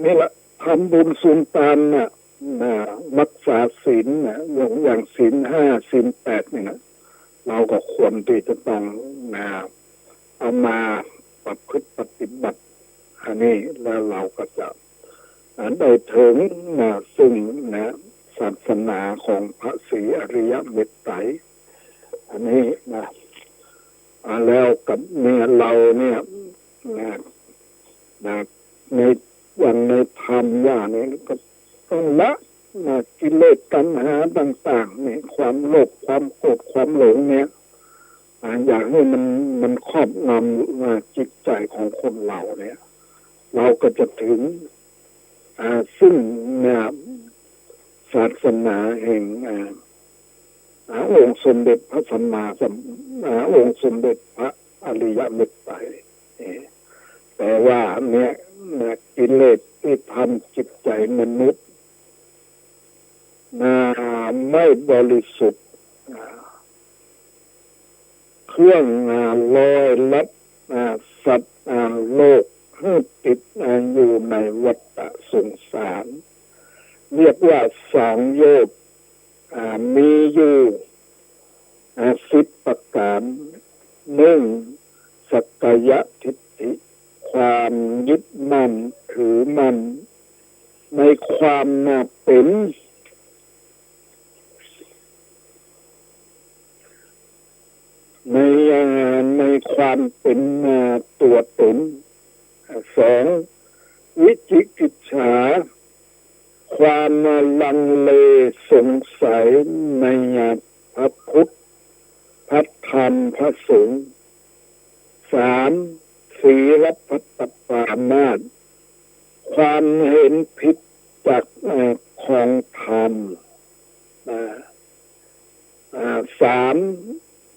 นี่แหละ ทำบุญสุนทานน่ะ นะ รักษาศีลน่ะ อย่าง อย่างศีลห้า ศีลแปดนี่นะ เราก็ควรตี้จะต้อง นะ เอามาประพฤติปฏิบัติ อันนี้ แล้วเราก็จะ อ่า ได้เถิง นะ ซึ่ง นะ ศาสนาของพระศรีอริยเมตไตร อันนี้ นะ อ่า แล้วกับเนี่ย เราเนี่ย นะ นะ ใน อย่างในธรรมว่าเนี่ย ก็ต้องละ นะ กิเลสตัณหาต่างๆ เนี่ย ความโลภ ความโกรธ ความหลงเนี่ย อ่า อย่าหื้อมัน มันครอบงำ อ่า จิตใจ๋ของคนเราเนี่ย เราก็จะเถิง อ่า ซึ่ง นะ ศาสนาแห่ง อ่า อ่า องค์สมเด็จพระสัมมาสัม อ่า องค์สมเด็จพระอริยเมตไตร เอ่อ แต่ว่าเนี่ย นะ กิเลสตี้ทำจิตใจ๋มนุษย์ นะ ไม่บริสุทธิ์ อ่า เครื่อง อ่า ลอยลัด อ่า สัตว์ อ่า โลกหื้อติด อ่า อยู่ในวัฏสงสาร เรียกว่าสังโยชน์ อ่า มีอยู่ อ่า สิบประก๋าน นึ่ง สักกายทิฏฐิ ความยึดมั่นถือมั่น ความมาเป๋น ใน อ่า ในความเป๋น อ่า ตั๋วต๋น อ่า สอง วิจิกิจฉา ความลังเลสงสัยในพระพุทธ พระธรรม พระสงฆ์ สาม ศีลพัตตปรามาส ความเห็นผิดจาก เอ่อ ของธรรม นะ อ่า สาม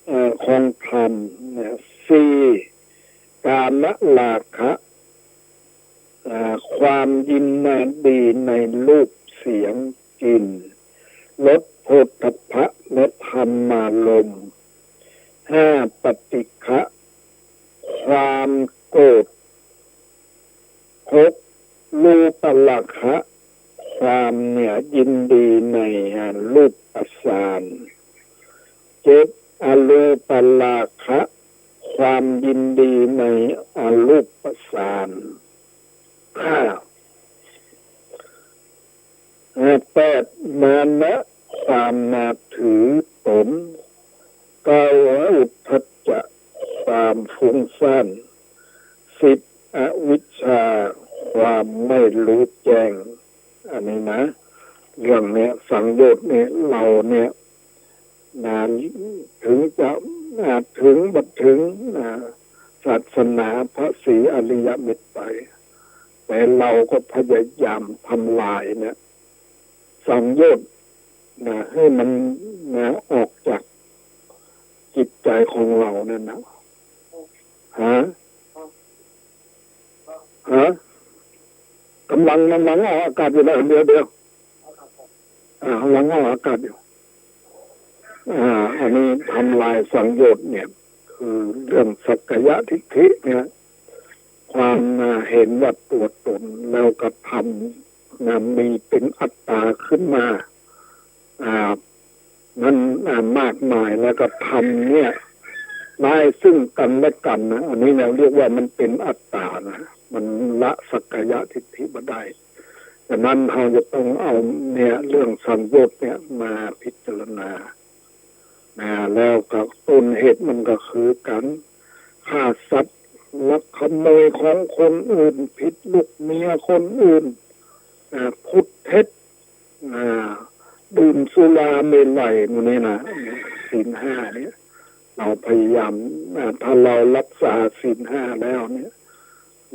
เอ่อ ของธรรม นะ สี่ กามราคะ อ่า ความยินดีในรูปเสียงกลิ่นรสโผฏฐัพพะและธรรมารมณ์ ห้า ปฏิฆะ ความโกรธ หก รูปราคะ ความเนี่ยยินดีใน อ่า รูปฌาน เจ็ด อรูปราคะ ความยินดีในอรูปฌาน ห้า อ่า แปด มานะ ความนับถือต๋น เก้า อุทธัจจะ ความฟุ้งซ่าน สิบ อวิชชา ความไม่รู้แจ้ง อันนี้นะ เรื่องเนี้ย สังโยชน์เนี่ย เราเนี่ย นะ ถึงจะ อ่า ถึงบ่ถึง อ่า ศาสนาพระศรีอริยเมตไตร แต่เราก็พยายามทำลายเนี่ย สังโยชน์นะ หื้อมันนะ ออกจากจิตใจของเรานั่นนะ ฮะ ฮะ กำลัง กำลังออกอากาศอยู่นะ เดี๋ยว เดี๋ยว อ่า กำลังออกอากาศอยู่ อ่า อันนี้ทำลายสังโยชน์เนี่ย คือเรื่องสักกายทิฏฐิเนี่ย ความ อ่า เห็นว่าตั๋วต๋น แล้วก็ธรรมนะ มีเป็นอัตตาขึ้นมา อ่า นั้น อ่า มากมาย แล้วก็ธรรมเนี่ย ได้ซึ่งกันและกันนะ อันนี้เราเรียกว่ามันเป็นอัตตานะ มันละสักกายทิฏฐิบ่ได้ ฉะนั้นเราจะต้องเอาเนี่ย เรื่องสังโยชน์เนี่ยมาพิจารณา นะ แล้วก็ต้นเหตุมันก็คือการฆ่าสัตว์ ลักขโมยของคนอื่น ผิดลูกเมียคนอื่น อ่า พูดเท็จ อ่า ดื่มสุราเมรัยหมู่นี้นะ ศีลห้าเนี่ย เราพยายาม อ่า ถ้าเรารักษาศีลห้าแล้วเนี่ย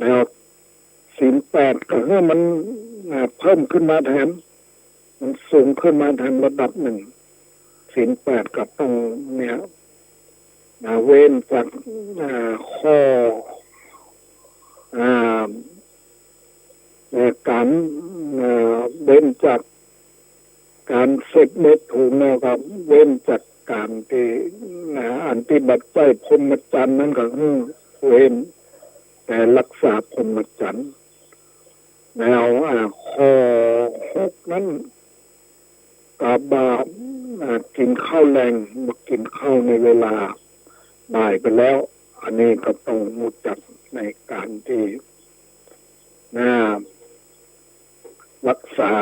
แล้วศีลแปดก็หื้อมัน อ่า เพิ่มขึ้นมาแถม มันสูงขึ้นมาแถมระดับหนึ่ง ศีลแปดก็ต้องเนี่ย อ่า เว้นจาก อ่า ข้อ อ่า เอ่อ การ เอ่อ เว้นจากการเสพเมถุน แล้วก็เว้นจากการที่ อ่า อันที่บ่ใจ้พรหมจรรย์นั้นก็หื้อเว้น แต่รักษาพรหมจรรย์ แล้ว อ่า ข้อหกนั้น ก็บ่า อ่า กิ๋นข้าวแลง บ่กิ๋นข้าวในเวลาบ่ายไปแล้ว อันนี้ก็ต้องรู้จักในการที่ นะ รักษา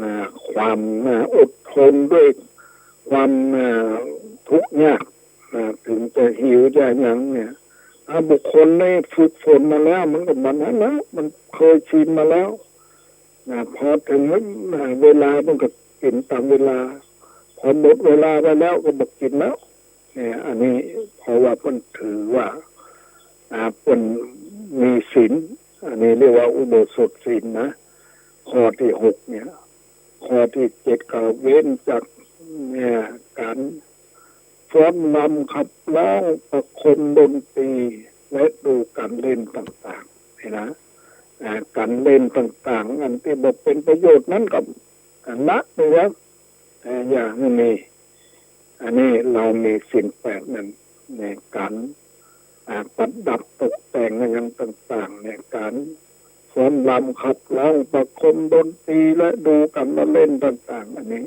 นะ ความ นะ อดทนด้วยความ นะ ทุกข์ยาก นะ ถึงจะหิวจะหยังเนี่ย ถ้าบุคคลได้ฝึกฝนมาแล้ว มันก็แบบนั้นแล้ว มันเคยชินมาแล้ว นะ พอถึง นะ เวลามันก็กิ๋นต๋ามเวลา พอหมดเวลาไปแล้วก็บ่กิ๋นแล้ว เนี่ย อันนี้เพราะว่าเปิ้นถือว่า อ่า เปิ้นมีศีล อันนี้เรียกว่าอุโบสถศีลนะ ข้อที่หกเนี่ย ข้อที่เจ็ดก็เว้นจาก เนี่ย การฟ้อนรำขับร้องประโคมดนตรี และดูการเล่นต่างๆ นี่นะ อ่า การเล่นต่างๆ อันที่บ่เป็นประโยชน์นั้นก็ ก็ละไปเสีย อ่า อย่าหื้อมี อันนี้เรามีศีลแปดนั้น ในการ อ่า ประดับตกแต่งอะหยังต่างๆ ในการฟ้อนรำขับร้องประโคมดนตรีและดูการละเล่นต่างๆ อันนี้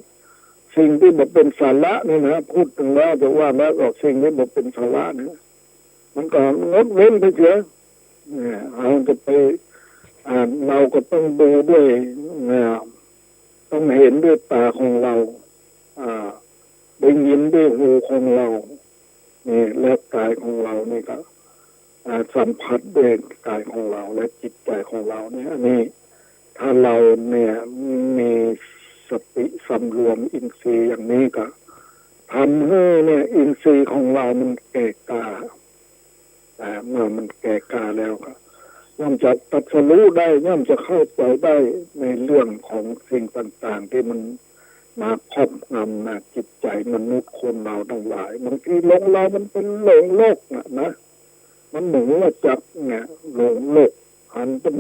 สิ่งที่บ่เป็นสาระนี่นะ พูดถึงแล้วจะว่าแล้วก็สิ่งที่บ่เป็นสาระเนี่ย มันก็งดเว้นไปเสีย เนี่ย เราจะไป อ่า เราก็ต้องดูด้วย อ่า ต้องเห็นด้วยต๋าของเรา อ่า ได้ยินด้วยหูของเรา นี่ และก๋ายของเรานี่ก็ อ่า สัมผัสด้วยก๋ายของเราและจิตใจ๋ของเราเนี่ย อันนี้ ถ้าเราเนี่ยมีสติสำรวมอินทรีย์อย่างนี้ก็ ทำหื้อเนี่ยอินทรีย์ของเรามันแก่กล้า อ่า เมื่อมันแก่กล้าแล้วก็ ย่อมจะตรัสรู้ได้ ย่อมจะเข้าใจ๋ได้ในเรื่องของสิ่งต่างๆ ตี้มันมาครอบงำนะจิตใจ๋มนุษย์คนเราตังหลาย บางทีหลงเรามันเป๋นหลงโลกน่ะนะ มันเหมือนว่าจักเนี่ยหลงโลก หันเป๋น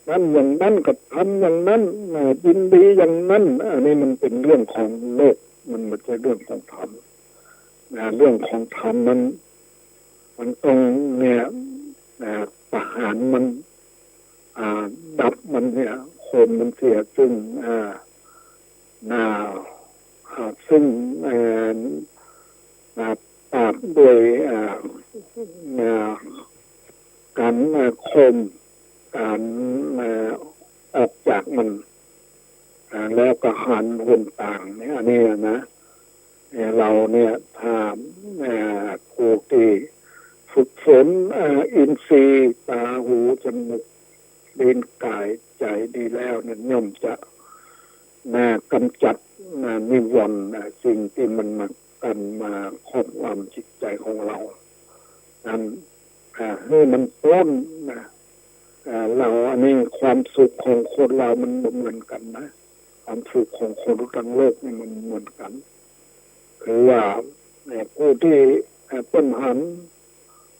นั้นอย่างนั้นก็ทำอย่างนั้น อ่า ยินดีอย่างนั้น อันนี้มันเป๋นเรื่องของโลก มันบ่ใจ้เรื่องของธรรม นะ เรื่องของธรรมนั้น มันต้องเนี่ย อ่า ประหารมัน อ่า ดับมันเนี่ย ข่มมันเสีย ซึ่ง อ่า น่า อ่า ซึ่ง เอ่อ อ่า ปราบด้วย อ่า อ่า ก๋าน อ่า ข่ม ก๋าน อ่า ออกจากมัน อ่า แล้วก็หันหนตางเนี่ย อันนี้นะ เอ่อ เราเนี่ย ถ้า เอ่อ ผู้ตี้ฝึกฝน เอ่อ อินทรีย์ ต๋า หู จมูก ลิ้น ก๋าย ใจ๋ดีแล้วนั้น ย่อมจะ นะ ก๋ำจัด นะ นิวรณ์ นะ สิ่งตี้มันมากั๋นมาครอบงำจิตใจ๋ของเรา นั้น อ่า หื้อมันป๊นนะ อ่า เรา อันนี้ความสุขของคนเรามันบ่เหมือนกั๋นนะ ความสุขของคนตังโลกนี่มันบ่เหมือนกั๋น คือว่า เอ่อ ผู้ตี้ เอ่อ เปิ้นหัน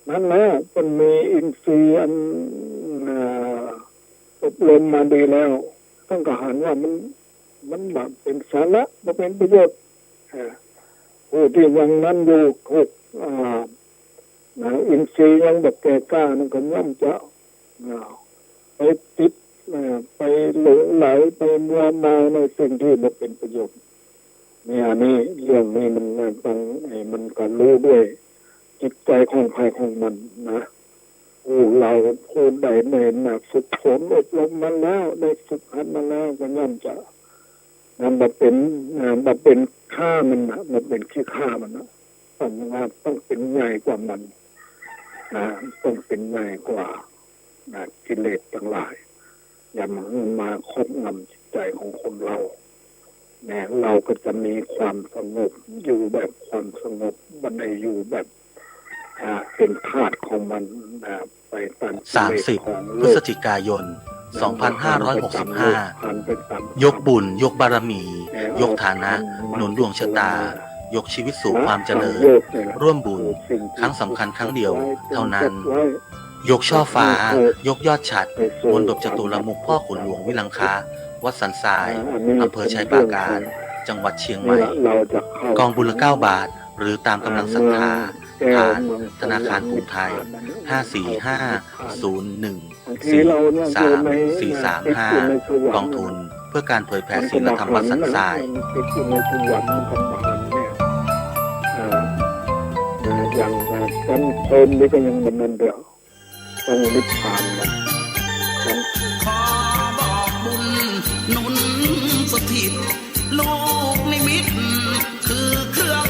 นั้นแหละ เปิ้นมีอินทรีย์อัน อ่า อบรมมาดีแล้ว ต้านก็หันว่ามัน มันบ่เป๋นสาระ บ่เป๋นประโยชน์ อ่า ผู้ตี้ยังนั้นอยู่ ถูก อ่า นะ อินทรีย์ยังบ่แก่กล้า นั้นก็ย่อมจะ อ่า ไปติด อ่า ไปหลงใหล ไปมัวเมาในสิ่งตี้บ่เป๋นประโยชน์ เนี่ย อันนี้ เรื่องนี้มัน มันต้อง เอ่อ มันก็ฮู้ด้วยจิตใจ๋ของใผของมันนะ ผู้เราผู้ใดแม่นนะ ฝึกฝนอบรมมาแล้ว ได้ฝึกหัดมาแล้ว ก็ย่อมจะ นะ บ่เป๋น นะ บ่เป๋นข้ามันนะ บ่เป๋นขี้ข้ามันนะ ต้องว่า ต้องเป๋นใหญ่กว่ามัน นะ ต้องเป๋นใหญ่กว่า นะ กิเลสตังหลาย อย่ามาหื้อมาครอบงำจิตใจ๋ของคนเรา นะ เราก็จะมีความสงบ อยู่แบบความสงบ บ่ได้อยู่แบบ อ่า เป๋นทาสของมัน นะ ไปต๋ามกิเลสของโลก สามสิบ พฤศจิกายน สองพันห้าร้อยหกสิบห้า ยกบุญ ยกบารมี ยกฐานะ หนุนดวงชะตา ยกชีวิตสู่ความเจริญ ร่วมบุญ ครั้งสำคัญครั้งเดียวเท่านั้น ยกช่อฟ้า ยกยอดฉัตร มณฑปจตุรมุขพ่อขุนหลวงวิลังคะ วัดสันทราย อำเภอไชยปราการ จังหวัดเชียงใหม่ กองบุญละเก้าบาท หรือต๋ามก๋ำลังศรัทธา ผ่านธนาคารกรุงไทย ห้าสี่ห้า ศูนย์หนึ่ง สี่สาม สี่สามห้า กองทุนเพื่อการเผยแผ่ศีลธรรมวัดสันทราย มันติดอยู่ในสวรรค์ มันก็บ่หันเนี่ย อ่า อ่า อย่าง อ่า จันทร์โคมนี่ก็ยังบ่นั้นเดียว ต้องนิพพานนะ ขอบอกบุญหนุนสถิตลูก